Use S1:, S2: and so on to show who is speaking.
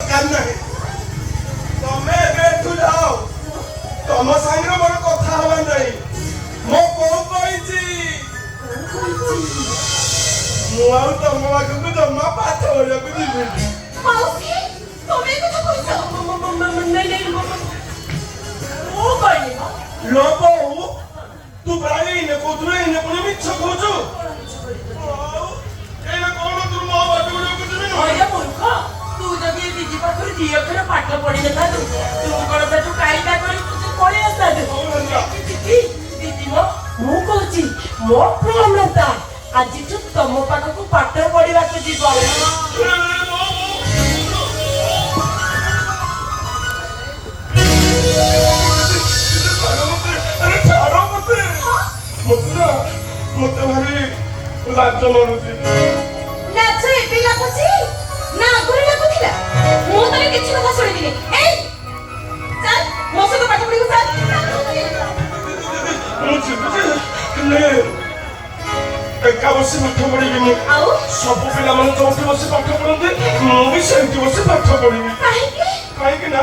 S1: ଦରକାର ନାହିଁ। ତମେ ଏବେ ଏଠୁ ଯାଅ। ତମ ସାଙ୍ଗରେ ମୋର କଥା ହବାର ନାହିଁ। ମୋ ବୋଉ କହିଛି, ମୁଁ ଆଉ ତମ ପାଖକୁ ଜମା ପାଠ ପଢିବାକୁ ଯିବିନି।
S2: ମାଉସୀ, ତମେ ଏ କଥା କହୁଛ?
S3: ନାଇଁ ନାଇଁ, ମୁଁ କହିନି ମ।
S1: ଲୋ ବୋଉ, ତୁ ପ୍ରାୟ ଏଇନେ କହୁଥିଲୁ, ଏଇନେ ପୁଣି ମିଛ କହୁଛୁ। ଆଉ ଏଇନେ କଣ ତୁ ମୋ ପାଠ ପଢିବାକୁ ଯିବିନି?
S3: ହଇରେ ମୂର୍ଖ, ତୁ ଯଦି ଏ ଦିଦି ପାଖରୁ ଦି ଅକ୍ଷର ପାଠ ପଢିନଥାନ୍ତୁ, ତୁ କଣ ସେଠୁ କାଇଦା କରି ପଳେଇ ଆସିଥାନ୍ତୁ? ଦିଦି, ଦିଦି ମୋ, ମୁଁ କହୁଛି, ମୋ ପୁଅ ଅନନ୍ତା ଆଜିଠୁ ତମ ପାଖକୁ ପାଠ ପଢିବାକୁ ଯିବ।
S1: ଆରେ ଛାଡ଼ ମତେ। ମତେ ନା, ମତେ ଭାରି ଲାଜ ମାଡୁଛି।
S2: ଲାଜ ଏବେ ଲାଗୁଛି ନା ଆଗରୁ ଲାଗୁଥିଲା? ମୁଁ ତୋର କିଛି କଥା ଶୁଣିବିନି। ଏଇ ଚାଲ, ମୋ ସହିତ ପାଠ ପଢିବୁ, ଚାଲ।
S1: ମୁଁ ଯିବି ଯେ, ହେଲେ ଏକା ବସି ପାଠ ପଢିବିନି।
S2: ଆଉ?
S1: ସବୁ ପିଲାମାନେ ଯୋଉଠି ବସି ପାଠ ପଢନ୍ତି, ମୁଁ ବି ସେଇଠି ବସି ପାଠ ପଢିବି।
S2: କାହିଁକି?
S1: କାହିଁକି ନା